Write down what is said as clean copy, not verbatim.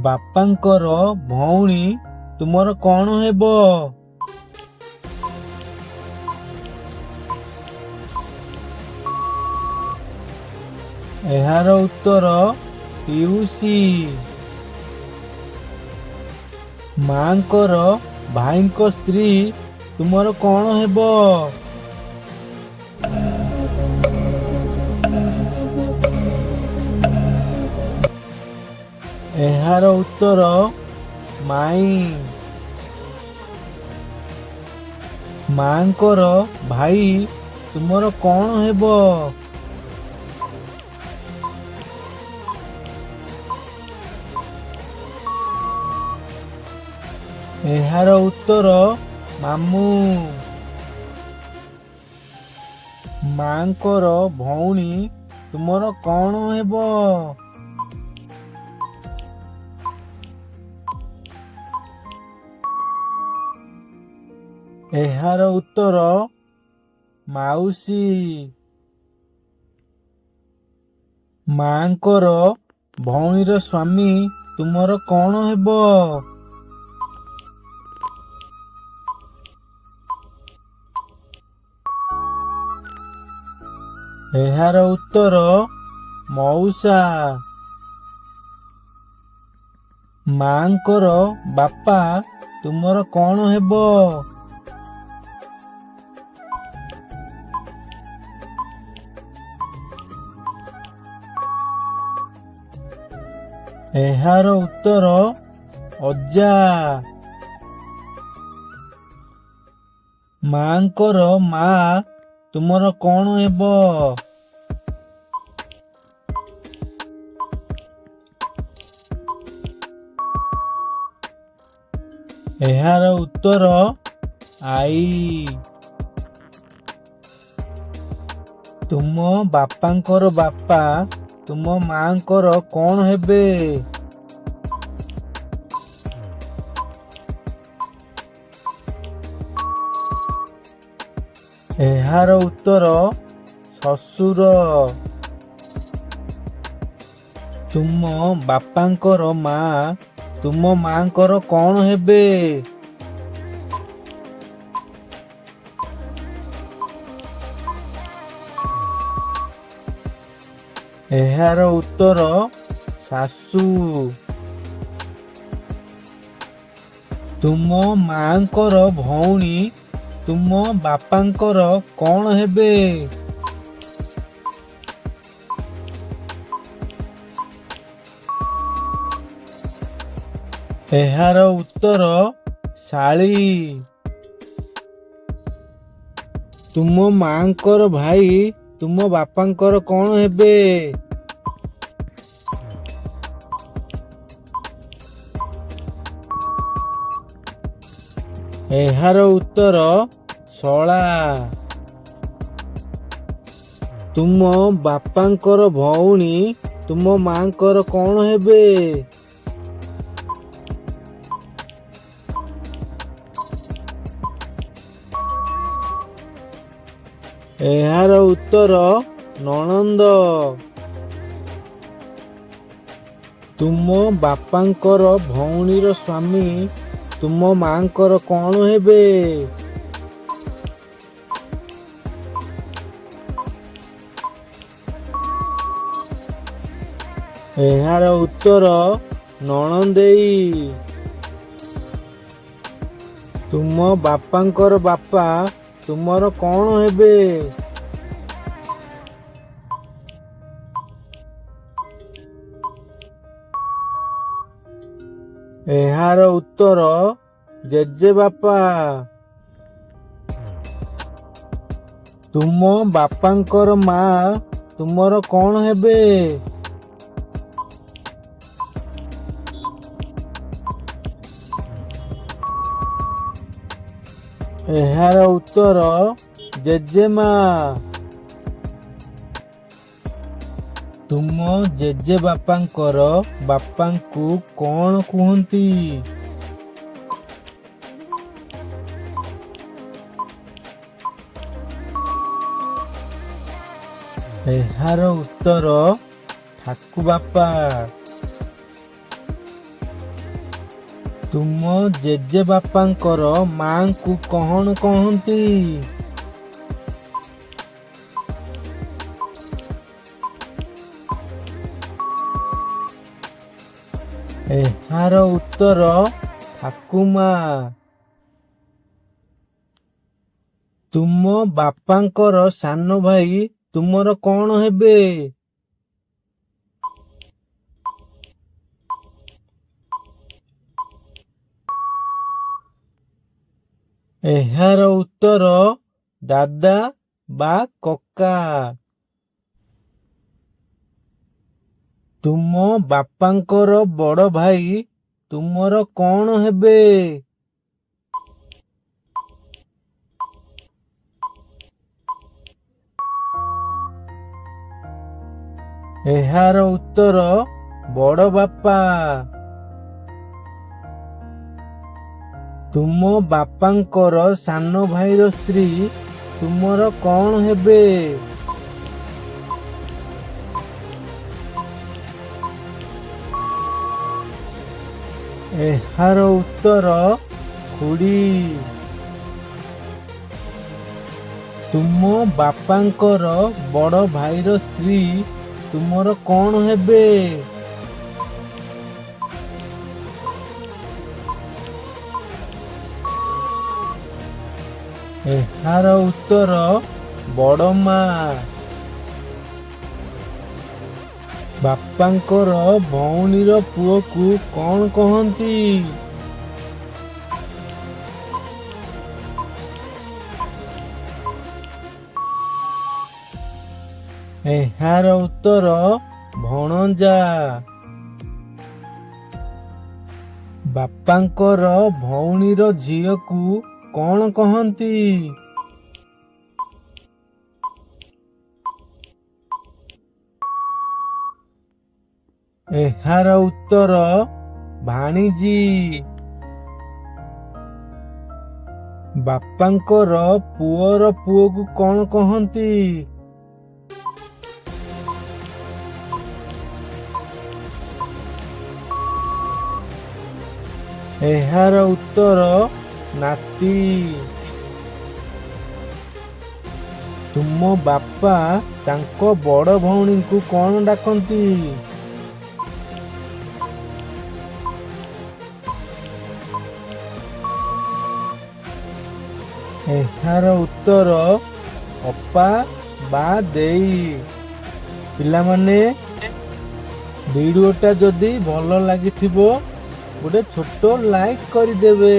ବାପାଙ୍କର ଭଉଣୀ ତୁମର କଣ ହେବ? ଏହାର ଉତ୍ତର ପିଉସୀ। ମାଙ୍କର ଭାଇଙ୍କ ସ୍ତ୍ରୀ ତୁମର କଣ ହେବ? ଏହାର ଉତ୍ତର ମାଇଁ। ମାଙ୍କର ଭାଇ ତୁମର କଣ ହେବ? ଏହାର ଉତ୍ତର ମାମୁଁ। ମାଙ୍କର ଭଉଣୀ ତୁମର କଣ ହେବ? ଏହାର ଉତ୍ତର ମାଉସୀ। ମାଙ୍କର ଭଉଣୀର ସ୍ୱାମୀ ତୁମର କଣ ହେବ? ଏହାର ଉତ୍ତର ମଉସା। ମାଙ୍କର ବାପା ତୁମର କଣ ହେବ? ଏହାର ଉତ୍ତର ଅଜା। ମାଙ୍କର ମା ତୁମର କଣ ହେବ? ଏହାର ଉତ୍ତର ଆଈ। ତୁମ ବାପାଙ୍କର ବାପା ତୁମ ମାଙ୍କର କଣ ହେବେ? ଏହାର ଉତ୍ତର ଶ୍ୱଶୁର। ତୁମ ବାପାଙ୍କର ମା ତୁମ ମାଙ୍କର କଣ ହେବେ? ଏହାର ଉତ୍ତର ଶାଶୁ। ତୁମ ମାଙ୍କର ଭଉଣୀ ତୁମ ବାପାଙ୍କର କଣ ହେବେ? ଏହାର ଉତ୍ତର ଶାଳୀ। ତୁମ ମାଙ୍କର ଭାଇ ତୁମ ବାପାଙ୍କର କଣ ହେବେ? ଏହାର ଉତ୍ତର ଶଳା। ତୁମ ବାପାଙ୍କର ଭଉଣୀ ତୁମ ମାଙ୍କର କଣ ହେବେ? ଏହାର ଉତ୍ତର ନଣନ୍ଦ। ତୁମ ବାପାଙ୍କର ଭଉଣୀର ସ୍ୱାମୀ ତୁମ ମାଙ୍କର କଣ ହେବେ? ଏହାର ଉତ୍ତର ନଣନ୍ଦେଇ। ତୁମ ବାପାଙ୍କର ବାପା ତୁମର କଣ ହେବେ? ଏହାର ଉତ୍ତର ଜେଜେବାପା। ତୁମ ବାପାଙ୍କର ମା ତୁମର କଣ ହେବେ? ଏହାର ଉତ୍ତର ଜେଜେମା। ତୁମ ଜେଜେବାପାଙ୍କର ବାପାଙ୍କୁ କଣ କୁହନ୍ତି? ଏହାର ଉତ୍ତର ଠାକୁବାପା। ତୁମ ଜେଜେବାପାଙ୍କର ମାଆଙ୍କୁ କଣ କହନ୍ତି? ଏହାର ଉତ୍ତର ଠାକୁମା। ତୁମ ବାପାଙ୍କର ସାନ ଭାଇ ତୁମର କଣ ହେବେ? ଏହାର ଉତ୍ତର ଦାଦା ବା କକା। ତୁମ ବାପାଙ୍କର ବଡ଼ ଭାଇ ତୁମର କଣ ହେବେ? ଏହାର ଉତ୍ତର ବଡ଼ ବାପା। ତୁମ ବାପାଙ୍କର ସାନ ଭାଇର ସ୍ତ୍ରୀ ତୁମର କଣ ହେବେ? ଏହାର ଉତ୍ତର ଖୁଡ଼ୀ। ତୁମ ବାପାଙ୍କର ବଡ଼ ଭାଇର ସ୍ତ୍ରୀ ତୁମର କଣ ହେବେ? ଏହାର ଉତ୍ତର ବଡ଼ ମା। ବାପାଙ୍କର ଭଉଣୀର ପୁଅକୁ କଣ କହନ୍ତି? ଏହାର ଉତ୍ତର ଭଣଜା। ବାପାଙ୍କର ଭଉଣୀର ଝିଅକୁ କଣ କହନ୍ତି? ଏହାର ଉତ୍ତର ଭାଣିଜୀ। ବାପାଙ୍କର ପୁଅର ପୁଅକୁ କଣ କହନ୍ତି? ଏହାର ଉତ୍ତର ନାତି। ତୁମ ବାପା ତାଙ୍କ ବଡ଼ ଭଉଣୀଙ୍କୁ କଣ ଡାକନ୍ତି? ଏହାର ଉତ୍ତର ଅପା ବା ଦେଇ। ପିଲାମାନେ, ଭିଡ଼ିଓଟା ଯଦି ଭଲ ଲାଗିଥିବ, ଗୋଟେ ଛୋଟ ଲାଇକ୍ କରିଦେବେ।